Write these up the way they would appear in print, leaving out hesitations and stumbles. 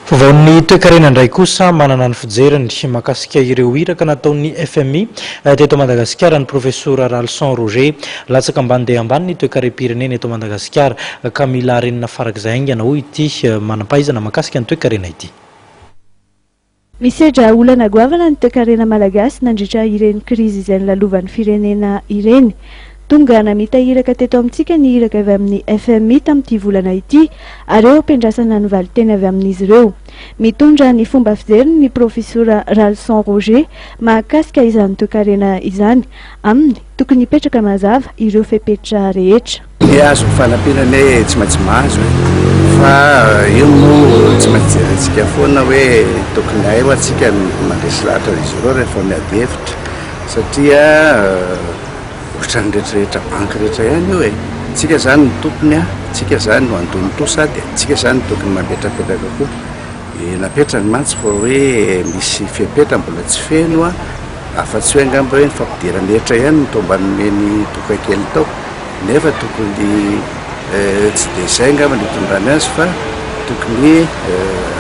Vaovaon'ny toekarena indray kosa manana ny fijeriny mahakasika ireo iraka nataon'ny fmi teto Madagasikara ny Profesora Ralison Roger. Latsaka ambany dia ambany ny toekarem-pirenena eto Madagasikara ka mila harenina farak'izay haingana hoy ity manam-pahaizana mahakasika ny toekarena ity. Misedra olana goavana ny toekarena malagasy nandritra ireny krizy izay nolalovan'ny firenena ireny. Tonga namita iraka teto amintsika ny iraka avy amin'ny fmi tamin'ity volana ity ary eo am-piandrasana ny valinteny avy amin'izy ireo. Mitondra ny fomba fijeriny ny Profesora Ralison Roger mahakasika izany toekarena izany. Aminy, tokony hipetraka mazava ireo fepetra rehetra. Ny azo ny fanampiana anie tsy maintsy mahazo e! Fa io moa tsy maintsy jerentsika foana hoe tokony hay hoa tsika no mandresy lahatra an'izy ireo rehefa miady hevitra satria ohatran'ny rehetra rehetra banky rehetra ihany io e! Tsika zany no tompony a, tsika zany no andoha ny trosa dia tsika zany no tokony mametrapetraka koa. Napetrany mantsy fa hoe misy fepetra mbola tsy feno a, afa-tsy hoe angamba hoe ny fampidirana hetra ihany no toa mba nomeny toka kely tao. Nefa tokony tsy dia izay angamba no itondrany azy fa tokony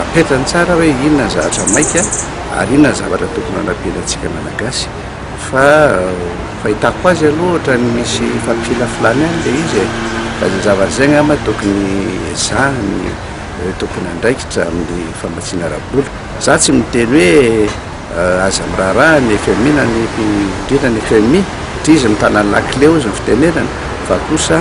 apetrany tsara hoe inona ny zavatra maika ary inona ny zavatra tokony hanampiana antsika Malagasy fa fahitako azy aloha ohatran'ny misy fampifilafilana ihany ilay izy e! Ka izay zavatra izay angamba tokony ezahan'ny tompon'andraikitra amin'ny famatsiana ara-bola. Za tsy miteny hoe Aza miraharaha ny fmi na ny indrindra ny fmi satria izy mitana ny lakile hozy ny fitenenana fa kosa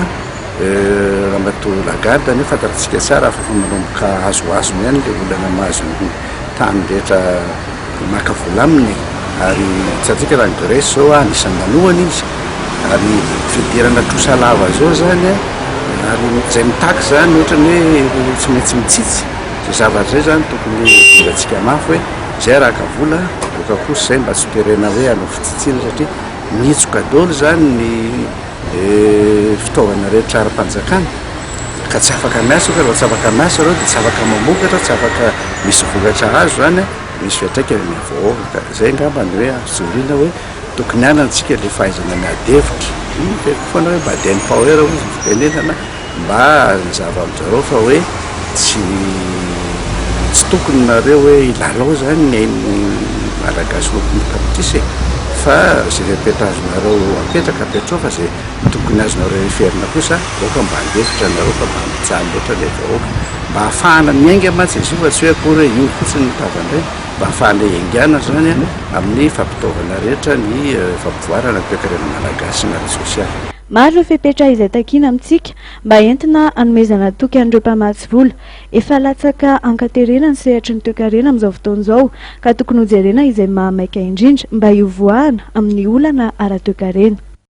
Ramatoa Lagarde anie fantatsika tsara fa efa manomboka azoazony ihany le olana mahazo ny tany rehetra maka vola aminy e! ary hitantsika raha ny Grèce zao anisan'ny nanohana izy ary fidirana trosa lava zao zany ary izay mitaky zany ohatrany hoe tsy maintsy mitsitsy zay zavatra zay zany tokony hidirantsika mafy hoe Zay raha ka vola aoka kosa zay mba tsy terena hoe hanao fitsitsiana satria mihitsoka daholo zany ny fitaovana rehetra ara-panjakana ka tsy afaka miasa io ka raha tsy afaka miasa ireo dia tsy afaka mamokatra, tsy afaka misy vokatra azo zany misy fiantraikany amin'ny vahoaka ka zay angamba ny hoe azo jerena hoe tokony hanantsika le fahaizana miady hevitra, teneniko foana hoe Baden Powell hozy ny fitenenana. Mba hazava amin-jareo fa hoe tsy tsy tokony nareo hoe hilalao zany ny ain'ny Malagasy 20 tapitrisa e! Fa zay fepetra azonareo apetraka apetrao fa zay tokony azonareo heverina kosa aoka mba handefitra nareo fa mba mijaly loatra ilay vahoaka. Mba ahafahana miainga mantsy izy io fa tsy hoe akory hoe io fotsiny no tavandraina. Mba ahafahana hiaingàna zany amin'ny fampitaovana rehetra ny fampivoarana ny toekarena malagasy na ny sosialy. Maro ireo fepetra izay takiana amintsika mba entina hanomezana toky an'ireo mpamatsy vola. Efa latsaka ankaterena ny sehatry ny toekarena amin'izao fotoana izao ka tokony hojerena izay mahamaika indrindra mba hivoahana amin'ny olana ara-toekarena.